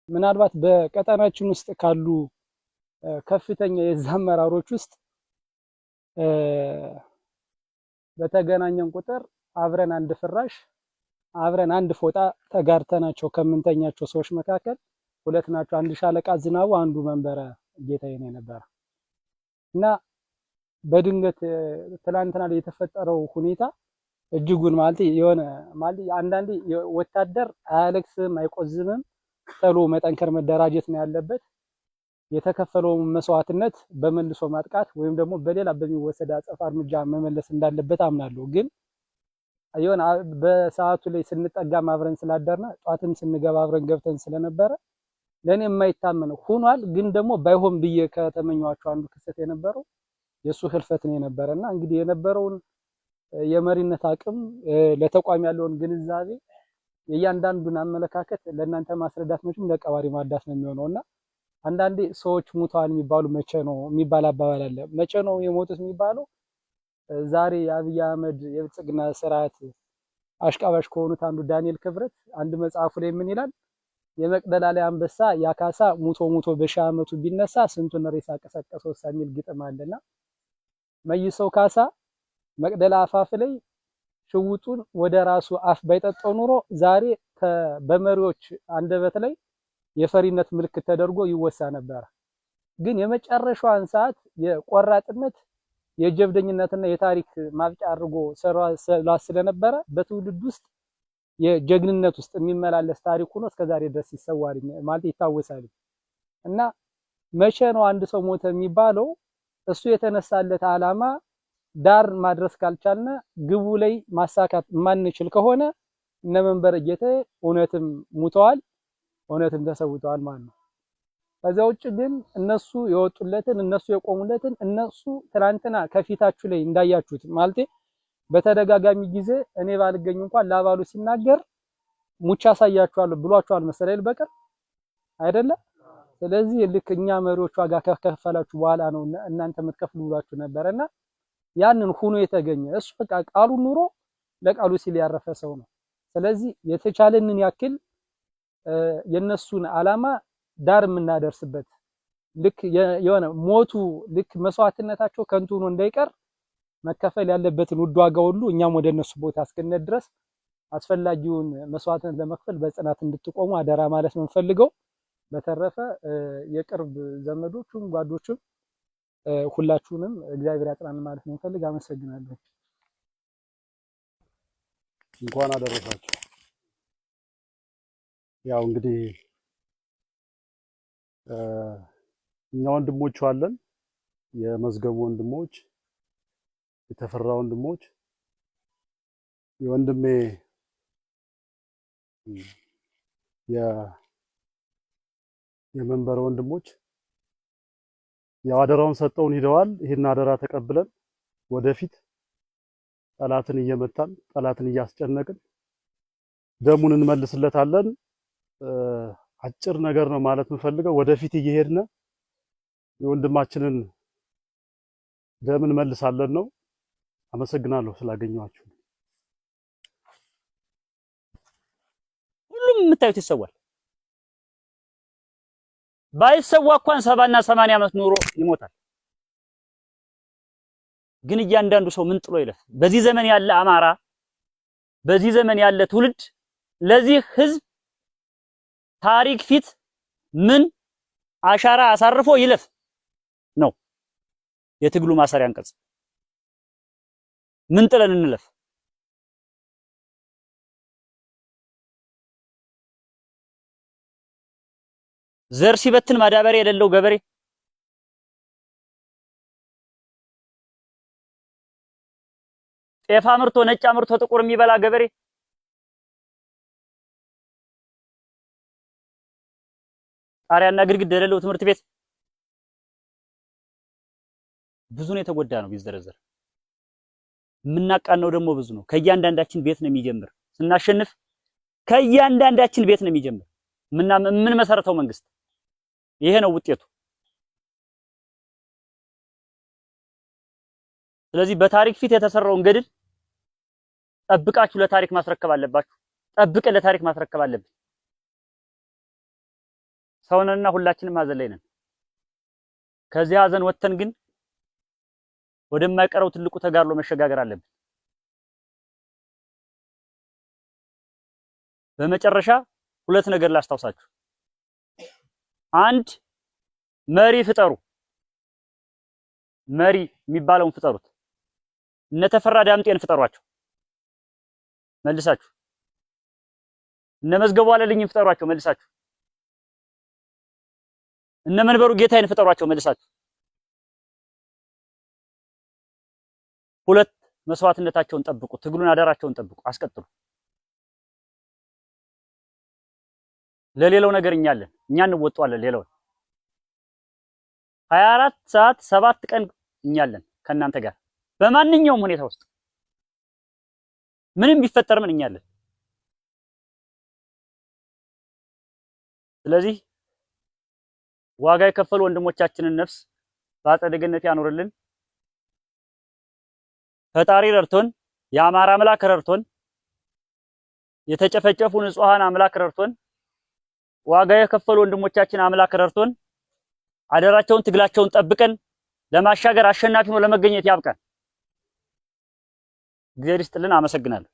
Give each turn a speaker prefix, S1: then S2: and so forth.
S1: ምናልባት በቀጠናችን ውስጥ ካሉ ከፍተኛ የዛ አመራሮች ውስጥ በተገናኘን ቁጥር አብረን አንድ ፍራሽ፣ አብረን አንድ ፎጣ ተጋርተናቸው ከምንተኛቸው ሰዎች መካከል ሁለት ናቸው። አንድ ሻለቃ ዝናቡ፣ አንዱ መንበረ ጌታዬ ነው የነበረ። እና በድንገት ትላንትና ላይ የተፈጠረው ሁኔታ እጅጉን ማለት የሆነ ማለት አንዳንዴ ወታደር አያለቅስም፣ አይቆዝምም። ቶሎ መጠንከር መደራጀት ነው ያለበት። የተከፈለውን መስዋዕትነት በመልሶ ማጥቃት ወይም ደግሞ በሌላ በሚወሰድ አጸፋ እርምጃ መመለስ እንዳለበት አምናለሁ። ግን የሆነ በሰዓቱ ላይ ስንጠጋም አብረን ስላደርነ፣ ጧትም ስንገባ አብረን ገብተን ስለነበረ ለእኔ የማይታመን ሆኗል። ግን ደግሞ ባይሆን ብዬ ከተመኘኋቸው አንዱ ክስተት የነበረው የእሱ ህልፈት ነው የነበረ። እና እንግዲህ የነበረውን የመሪነት አቅም፣ ለተቋም ያለውን ግንዛቤ፣ የእያንዳንዱን አመለካከት ለእናንተ ማስረዳት መቼም ለቀባሪ ማዳት ነው የሚሆነው። እና አንዳንዴ ሰዎች ሙተዋል የሚባሉ መቼ ነው የሚባል አባባል አለ። መቼ ነው የሞቱት የሚባለው? ዛሬ የአብይ አህመድ የብልጽግና ስርዓት አሽቃባሽ ከሆኑት አንዱ ዳንኤል ክብረት አንድ መጽሐፉ ላይ ምን ይላል? የመቅደላ ላይ አንበሳ ያካሳ ሙቶ ሙቶ በሺህ ዓመቱ ቢነሳ ስንቱን ሬሳ ቀሰቀሰው የሚል ግጥም አለና፣ መይሰው ካሳ መቅደላ አፋፍ ላይ ሽውጡን ወደ ራሱ አፍ ባይጠጣው ኑሮ ዛሬ በመሪዎች አንደበት ላይ የፈሪነት ምልክት ተደርጎ ይወሳ ነበር። ግን የመጨረሻዋን ሰዓት የቆራጥነት፣ የጀብደኝነትና የታሪክ ማብቂያ አድርጎ ሰሯ ስለነበረ በትውልድ ውስጥ የጀግንነት ውስጥ የሚመላለስ ታሪክ ሆኖ እስከዛሬ ድረስ ይሰዋል፣ ማለት ይታወሳል። እና መቼ ነው አንድ ሰው ሞተ የሚባለው? እሱ የተነሳለት ዓላማ ዳር ማድረስ ካልቻልነ፣ ግቡ ላይ ማሳካት የማንችል ከሆነ እነ መንበረ ጌታዬ እውነትም ሙተዋል፣ እውነትም ተሰውተዋል ማለት ነው። ከዛ ውጭ ግን እነሱ የወጡለትን፣ እነሱ የቆሙለትን፣ እነሱ ትናንትና ከፊታችሁ ላይ እንዳያችሁት፣ ማለቴ በተደጋጋሚ ጊዜ እኔ ባልገኝ እንኳን ለአባሉ ሲናገር ሙቻ አሳያችኋለሁ ብሏችኋል መሰለኝ በቅርብ አይደለ? ስለዚህ ልክ እኛ መሪዎች ዋጋ ከከፈላችሁ በኋላ ነው እናንተ የምትከፍሉ ብሏችሁ ነበረና ያንን ሆኖ የተገኘ እሱ በቃ ቃሉ ኑሮ ለቃሉ ሲል ያረፈ ሰው ነው። ስለዚህ የተቻለንን ያክል የነሱን ዓላማ ዳር የምናደርስበት፣ ልክ የሆነ ሞቱ ልክ መስዋዕትነታቸው ከንቱ ሆኖ እንዳይቀር መከፈል ያለበትን ውድ ዋጋ ሁሉ እኛም ወደ እነሱ ቦታ እስክንሄድ ድረስ አስፈላጊውን መስዋዕትነት ለመክፈል በጽናት እንድትቆሙ አደራ ማለት ነው የምፈልገው። በተረፈ የቅርብ ዘመዶቹም ጓዶቹም ሁላችሁንም እግዚአብሔር ያጽናን ማለት ነው የምፈልግ። አመሰግናለሁ።
S2: እንኳን አደረሳችሁ። ያው እንግዲህ እኛ ወንድሞቹ አለን፣ የመዝገቡ ወንድሞች፣ የተፈራ ወንድሞች፣ የወንድሜ የመንበረ ወንድሞች ያው አደራውን ሰጠውን ሂደዋል። ይህን አደራ ተቀብለን ወደፊት ጠላትን እየመታን፣ ጠላትን እያስጨነቅን ደሙን እንመልስለታለን። አጭር ነገር ነው ማለት የምፈልገው፣ ወደፊት እየሄድን የወንድማችንን ደም እንመልሳለን ነው። አመሰግናለሁ ስላገኘኋችሁ።
S3: ሁሉም የምታዩት ይሰዋል። ባይሰዋ እንኳን 70ና 80 ዓመት ኑሮ ይሞታል። ግን እያንዳንዱ ሰው ምን ጥሎ ይለፍ? በዚህ ዘመን ያለ አማራ፣ በዚህ ዘመን ያለ ትውልድ ለዚህ ህዝብ ታሪክ ፊት ምን አሻራ አሳርፎ ይለፍ ነው የትግሉ ማሰሪያ አንቀጽ። ምን ጥለን እንለፍ? ዘር ሲበትን ማዳበሪያ የሌለው ገበሬ፣ ጤፍ አምርቶ፣ ነጭ አምርቶ ጥቁር የሚበላ ገበሬ፣ ጣሪያና ግድግዳ የሌለው ትምህርት ቤት፣ ብዙ ነው የተጎዳ ነው ቢዘረዘር። የምናቃነው ደግሞ ብዙ ነው። ከእያንዳንዳችን ቤት ነው የሚጀምር። ስናሸንፍ ከእያንዳንዳችን ቤት ነው የሚጀምር። የምንመሰረተው መንግስት ይሄ ነው ውጤቱ። ስለዚህ በታሪክ ፊት የተሰራውን ገድል ጠብቃችሁ ለታሪክ ማስረከብ አለባችሁ። ጠብቀን ለታሪክ ማስረከብ አለብን። ሰው ነንና ሁላችንም ሀዘን ላይ ነን። ከዚህ ሀዘን ወጥተን ግን ወደማይቀረው ትልቁ ተጋድሎ መሸጋገር አለብን። በመጨረሻ ሁለት ነገር ላስታውሳችሁ። አንድ፣ መሪ ፍጠሩ። መሪ የሚባለውን ፍጠሩት። እነ ተፈራ ዳምጤን ፍጠሯቸው መልሳችሁ። እነ መዝገቡ አለልኝን ፍጠሯቸው መልሳችሁ። እነ መንበሩ ጌታዬን ፍጠሯቸው መልሳችሁ። ሁለት፣ መስዋዕትነታቸውን ጠብቁ። ትግሉን አደራቸውን ጠብቁ፣ አስቀጥሉ። ለሌላው ነገር እኛ አለን፣ እኛ እንወጣዋለን። ሌላውን 24 ሰዓት 7 ቀን እኛ አለን ከእናንተ ጋር በማንኛውም ሁኔታ ውስጥ ምንም ቢፈጠር ምን እኛ አለን። ስለዚህ ዋጋ የከፈሉ ወንድሞቻችንን ነፍስ በአጸደ ገነት ያኖርልን። ፈጣሪ ረድቶን፣ የአማራ አምላክ ረድቶን፣ የተጨፈጨፉ ንጹሃን አምላክ ረድቶን፣ ዋጋ የከፈሉ ወንድሞቻችን አምላክ ረድቶን፣ አደራቸውን ትግላቸውን ጠብቀን ለማሻገር አሸናፊ ሆኖ ለመገኘት ያብቃን። እግዚአብሔር ይስጥልን። አመሰግናለሁ።